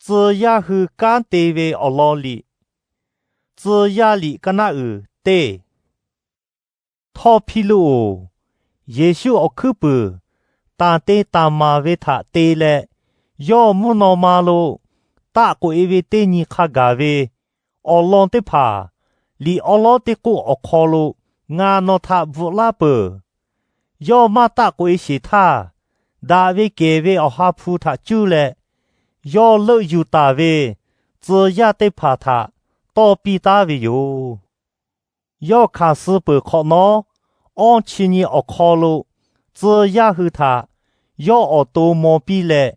Tcuh yaˇ hui kanˉ te ve awˬ lawn liꞈ. Tcuh yaˇ liꞈ ka naˆ uiˍ teˇ. Htawˇ hpiˇ loˬ-oˬ, Yeˍsuˆ awˬ hkuiˉ puiˍ tanˬ te tanˬ maˍ ve htaꞈ te leh, yawˇ mvuhˇ naw ma lo taˆ k'oꞈ e ve teˇ nyi hk'a gaˬ ve awˬ lawn teˇ hpaˍ liꞈ awˉ lawˉ teˇ k'oˆ awˬ hk'aw lo ngaˬ nawˬ htaꞈ bvuhꞈ laˇ peuˬ. Yawˇ maˇ taˆ k'oꞈ e sheˍ htaˇ, daꞈ ve kehˬ ve Awˬ ha hpu htaꞈ cuˇ leh, yawˇ leuˆ yuˬ taˍ ve tcuh yaˇ teˇ hpaˍ htaꞈ tawˇ piˇ taˉ ve yoˬ. Yawˇ hkanˍ suh peuˬ hk'awꞈ nawˉ, awˇ chi nyi awˬ hk'aw lo tcuh yaˇ hui htaꞈ yawˇ awˬ to maw piˇ leh,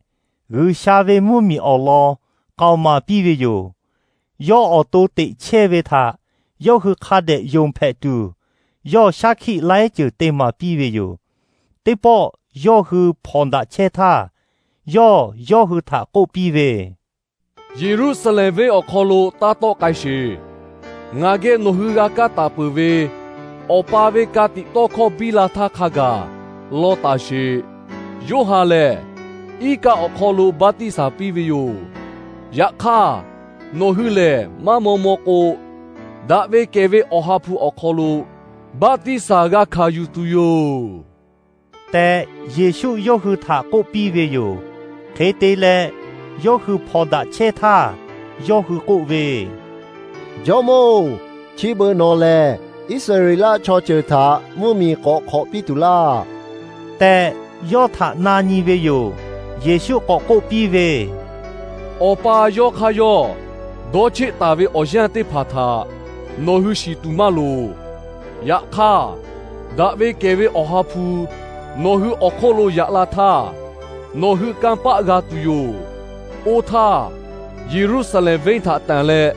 G'uiˬsha ve mvuhˇmiˬ awˬ lawn k'aoˍ maˍ piˇ ve yoˬ. Yawˇ awˬ to teꞈ chehˇ ve htaꞈ yawˇ hui hk'a dehꞈ yonˍ hpehꞈ tuˬ, yawˇ shaˉ hkiˆ laiˉ ceuˬ te maˍ piˇ ve yoˬ. Teˇ pawˆ yawˇ hui hpawnˬ daꞈ chehˇ htaˇ, yawˇ yawˇ hui htaꞈ k'oˆ piˇ ve, Yeˍruˆsaˍlehnˍ venˇ awˬ hk'aw lo taˇ tawˆ k'ai sheˍ. Ngaˬ geh nawˬ hui g'a kaˇ taˍ peuˬ ve Awˬ pa ve ka tiꞈ tawˇ hkawˇ biˇ la htaˇ hk'a gaˬ law taˍ sheˍ. Yoˇhanˬ lehˬ, iˉ kaˆ awˬ hk'aw lo baˆtiˆsaˬ piˇ ve yoˬ. Yaꞈ hk'aˇ, nawˬ hui lehˬ maˇ maw maw k'o, daꞈ ve kehˬ ve Awˬ ha hpu awˬ hk'aw lo baˆtiˆsaˬ g'a hkanˍ yuˬ tuˬ yoˬ tehꞈ, Yeˍsuˆ yawˇ hui htaꞈ k'oˆ piˇ ve yoˬ. Hk'e te leh, yawˇ hui hpawnˬ daꞈ chehˇ htaˇ, yawˇ hui k'oˆ ve, Jawˇmawˇ-oˬ, chi beuꞈ nawˬ lehˬ Iˉsaˍreˍlaˆ chaw ceuˬ htaꞈ mvuhˇmiˬ k'awꞈ hk'awꞈ piˇ tuˬ laˇ tehꞈ, yawˇ htaꞈ na nyi ve yoˬ. Yeˍsuˆ k'awꞈ k'oˆ piˇ ve, Awˬ pa yawˇ hk'aˇ yawˇ dawˇ cheˆ taˍ ve awˬ yanˇ teˇ hpaˍ htaꞈ nawˬ hui shiˍ tuˬ maˇ loˍ. Yaꞈ hk'aˇ, daꞈ ve kehˬ ve Awˬ ha hpu nawˬ hui awˬ hk'oˆ lo yaꞈ la htaˇ, nawˬ hui kanˇ paˆ g'a tuˬ yoˬ. Oˇ htaˇ, Yeˍruˆsaˍlehnˍ venˇ htaꞈ tanˬ leh,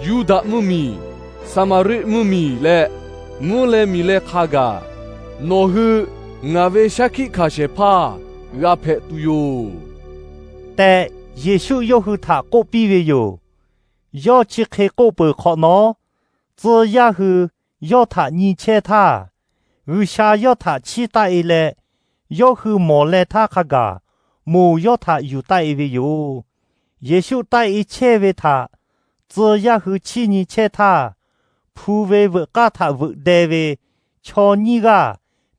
Yuˇdaꞈ mvuhˇmiˬ, Saˍmaˍriˆ mvuhˇmiˬ leh mvuhˇ leh miˬ leh hk'a gaˬ, nawˬ hui ngaˬ ve shaˉ hkiˆ hkanˍ shehˍ hpaˇ g'a hpehꞈ tuˬ yoˬ tehꞈ, Yeˍsuˆ yawˇ hui htaꞈ k'oˆ piˇ ve yoˬ. Yawˇ chi hk'e k'oˆ peuˬ hk'awꞈ nawˉ, tcuh yaˇ hui yawˇ htaꞈ nyi chehˇ htaˇ, G'uiˬsha yawˇ htaꞈ chiˇ taˆ e leh, yawˇ hui mawˬ leh htaˇ hk'a gaˬ moˬ yawˇ htaꞈ yuˬ taˆ e ve yoˬ. Yeˍsuˆ taˆ e chehˇ ve htaꞈ tcuh yaˇ hui chiˇ nyi chehˇ htaˇ, hpu ve veuꞈ k'aˇ htaꞈ veuꞈ deh ve chaw nyiˇ g'aˇ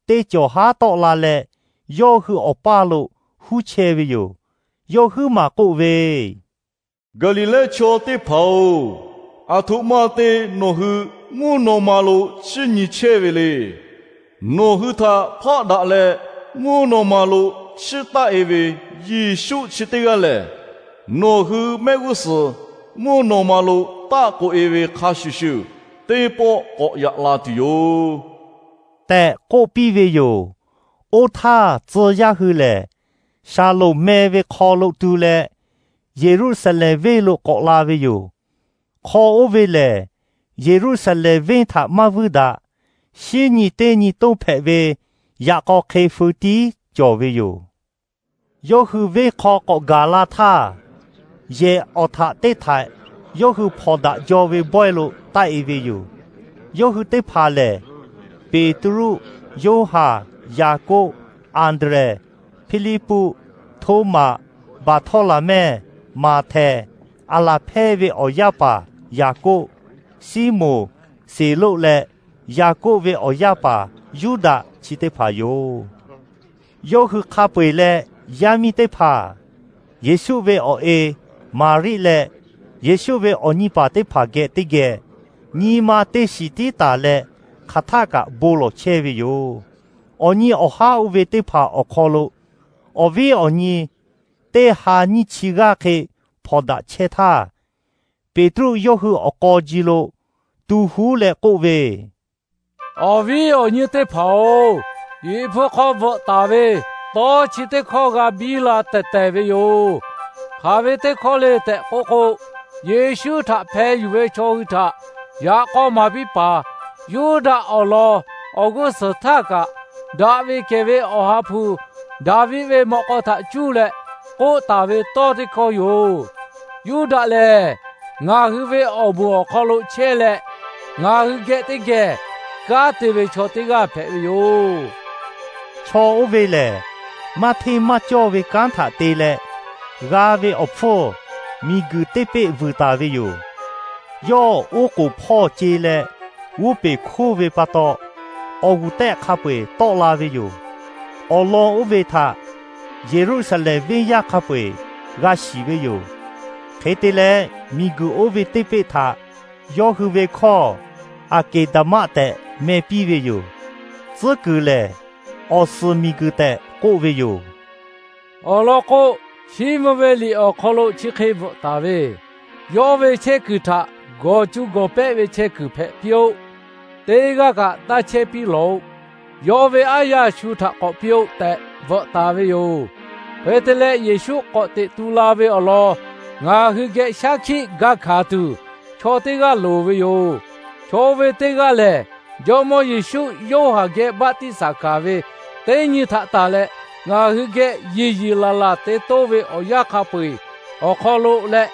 teˇ cawˬ haˉ tawˆ la leh, yawˇ hui awˬ paˇ lo huˉ chehˇ ve yoˬ. Yawˇ huiˉ maˬ k'oˆ ve, Gaˍliˍlehˇ chaw teˇ hpaˍ-oˬ, aˬ htoꞈ ma te nawˬ hui mvuhˇ naw ma lo chiˇ nyi chehˇ ve le. Nawˬ hui htaꞈ hpaˆ daꞈ leh mvuhˇ naw ma lo chiˇ taˆ e ve Yeˍsuˆ chi teˇ g'aˇ lehˬ, nawˬ hui mehˆ g'uˇ suhˍ mvuhˇ naw ma lo taˆ k'oꞈ e ve hk'a shuˍ shuˍ, teˇ pawˆ k'awꞈ yaꞈ la tuˬ yoˬ tehꞈ k'oˆ piˇ ve yoˬ. Oˇ htaˇ, tcuh yaˇ hui lehˬ, Shaˍlonˍ meh ve hk'aw lo tu leh, Yeˍruˆsaˍlehnˍ venˇ lo k'awꞈ la ve yoˬ. Hk'aw oˇ ve lehˬ, Yeˍruˆsaˍlehnˍ venˇ htaꞈ maˇ vuiˇ daꞈ, shinˉ nyi teˇ nyi toˇ hpehꞈ ve yaꞈ k'aw hk'e feu tiˉ cawˬ ve yoˬ. Yawˇ hui venˇ hk'aw k'awꞈ gaˬ la htaˇ, yehˬ awˬ htaꞈ teˇ htaiꞈ yawˇ hui hpawnˬ daꞈ jaw ve bawehˇ lo taˆ e ve yoˬ. Yawˇ hui teˇ hpaˍ lehˬ, Peˍtruˆ, Yoˇhanˬ, Yaˍkoˆ, Anˍdrehˍ, Hpiˇliˇpuˆ, Htoˉmaꞈ, Baˍhtawˇlaˍmehˇ, Maˍhtehˍ, Aˍlaˍhpehˇ ve awˬ yaˇ paˍ Yaˍkoˆ, Siˉmonˍ, Seˍloˆ leh Yaˍkoˆ ve awˬ yaˇ paˍ Yuˇdaꞈ chi teˇ hpaˍ yoˬ. Yawˇ hui hk'a peu-eˬ leh yaˇ miˇ teˇ hpaˍ, Yeˍsuˆ ve awˬ e Maˍriˆ leh Yeˍsuˆ ve awˬ nyi paˍ teˇ hpaˍ geh teˇ geh, nyi ma teˇ shiˍ tiˉ taˍ leh hk'aˬ htaˆ kaꞈ bon lawˬ chehˇ ve yoˬ. Awˬ nyi awˬ haˉ oˇ ve teˇ hpaˍ awˬ hk'aw lo, awˬ viˉ awˬ nyi teˇ ha nyiˇ chi g'aˇ hk'e hpawnˬ daꞈ chehˇ htaˇ, Peˍtruˆ yawˇ hui awˬ k'aw ji lo tu huˉ leh k'oˆ ve, Awˬ viˉ awˬ nyi teˇ hpaˍ-oˬ, Liꞈ hpu hk'aw bvuhꞈ taˍ ve tawˇ chi teˇ hkawˇ g'a biˇ la tehˬ tehˬ ve yoˬ. Hk'aˬ ve teˇ hkawˇ le tehꞈ k'oˆ k'o, Yeˍsuˆ htaꞈ hpeh yuˬ ve chaw hui htaꞈ yaꞈ k'aw maˍ piˇ paˍ Yuˇdaꞈ awˬ lawn awˬ g'uˇ suhˍ htaˇ kaꞈ, daꞈ ve kehˬ ve Awˬ ha hpu Daˍviˆ ve mawꞈ k'aw htaꞈ cuˇ leh k'oˆ taˍ ve tawˇ teˇ hkawˇ yoˬ. Yuˇdaꞈ lehˬ, ngaˬ hui ve awˬ moˍ awˬ hk'aw lo chehˇ leh, ngaˬ hui geh teˇ geh kanˉ te ve chaw teˇ g'aˇ hpehꞈ ve yoˬ. Chaw oˇ ve lehˬ, maˇ hteˇ maˇ cawˇ ve kanˉ htaꞈ te leh g'a ve awˬ hpfuhˇ miˬguiˬ teˇ peˆ vuiˬ taˍ ve yoˬ. Yawˇ oˉ k'oˍ hpawˇ ce leh g'oˇ peˬ hkoˇ ve pa taw, awˬ g'uˬ tehˆ hk'a peu-eˬ tawˆ la ve yoˬ. Awˬ lawn oˇ ve htaꞈ Yeˍruˆsaˍlehnˍ venˇ yaˇ hk'a peu-eˬ g'a shiˍ ve yoˬ. Hk'e te leh, miˬguiˬ oˇ ve teˇ peˆ htaꞈ yawˇ hui ve hkawˇ Aˍkeˍdaˍmaˆ tehꞈ meh piˇ ve yoˬ. Tcuhˉ kuiˬ lehˬ, Awˬ suhˍ miˬguiˬ tehꞈ k'oˆ ve yoˬ. Awˬ lawn k'o, Siˉmonˍ ve liꞈ awˬ hk'aw lo chi hk'e bvuhꞈ taˍ ve, Yawˇ ve chehˇ kuiˬ htaꞈ gawˬ cu gawˬ pehˆ ve chehˇ kuiˬ hpehꞈ piˇ-oˆ. Teˇ g'aˇ kaꞈ taˇ chehˇ piˇ lawˬ-oꞈ. Yawˇ ve aˉ yaˇ shu htaꞈ k'awꞈ piˇ-oˆ tehꞈ bvuhꞈ taˍ ve yoˬ. Hk'e te leh, Yeˍsuˆ k'awꞈ teꞈ tu la ve awˬ lawn ngaˬ hui geh shaˉ hkiˆ ga hkanˍ tuˬ, chaw teˇ g'aˇ loˍ ve yoˬ. Chaw oˇ ve teˇ g'aˇ lehˬ, Jawˇmawˇ Yeˍsuˆ Yoˇhanˬ geh baˆtiˆsaˬ hkanˍ ve teˇ nyi htaꞈ tanˬ leh, ngaˬ hui geh yiˬ yiˬ laˬ laˬ te toˇ ve awˬ yanˇ hk'a peu-eˬ awˬ hk'aw lo leh,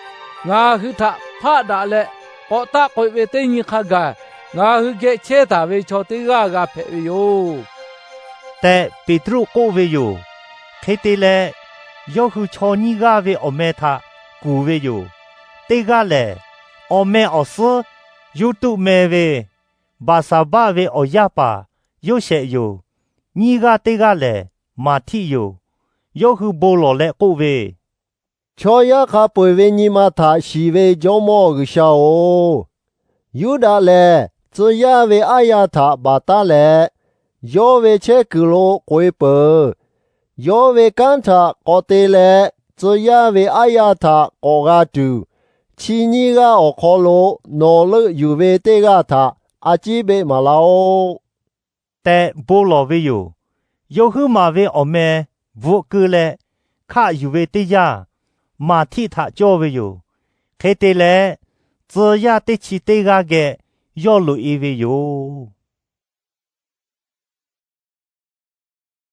ngaˬ hui htaꞈ hpaˆ daꞈ leh k'awꞈ taˆ k'oꞈ-e ve teˇ nyi hk'a gaˬ ngaˬ hui geh chehˇ taˍ ve chaw teˇ g'aˇ g'a hpehꞈ ve yoˬ tehꞈ, Peˍtruˆ k'oˆ ve yoˬ. Hk'e te leh, yawˇ hui chaw nyiˇ g'aˇ ve awˬ meh htaꞈ kuˬ ve yoˬ. Teˇ g'aˇ lehˬ, awˬ meh awˬ suhˉ Yuˇtuˆ meh ve Baˍsaˍbaˆ ve awˬ yaˇ paˍ Yoˇsehꞈ yoˬ. Nyiˇ g'aˇ teˇ g'aˇ lehˬ, Maˍhtiˆ yoˬ. Yawˇ hui bon lawˬ leh k'oˆ ve, Chaw yaˇ hk'a peu-eˬ ve nyi ma htaꞈ shiˍ ve Jawˇmawˇ G'uiˬsha-oˬ, Yuˇdaꞈ lehˬ tcuh yaˇ ve aˉ yaˇ htaꞈ baˬ taˉ leh, yawˇ ve chehˇ kuiˬ lo k'oꞈ-e peuˬ. Yawˇ ve kanˉ htaꞈ k'awꞈ te leh, tcuh yaˇ ve aˉ yaˇ htaꞈ k'awꞈ g'a tuˬ, chi nyiˇ g'aˇ awˬ hk'aw lo nawˬ leuˆ yuˬ ve teˇ g'aˇ htaꞈ a ciˉ beˆ maˍ laˇ-oˆ tehꞈ bon lawˬ ve yoˬ. Yawˇ huiˉ maˬ ve awˬ meh bvuhꞈ keu leh hkaˆ yuˬ ve teˇ yanˇ, Maˍhtiˆ htaꞈ cawˇ ve yoˬ. Hk'e te leh, tcuh yaˇ teˇ chi teˇ g'aˇ geh yawˇ loꞈ-e ve yoˬ.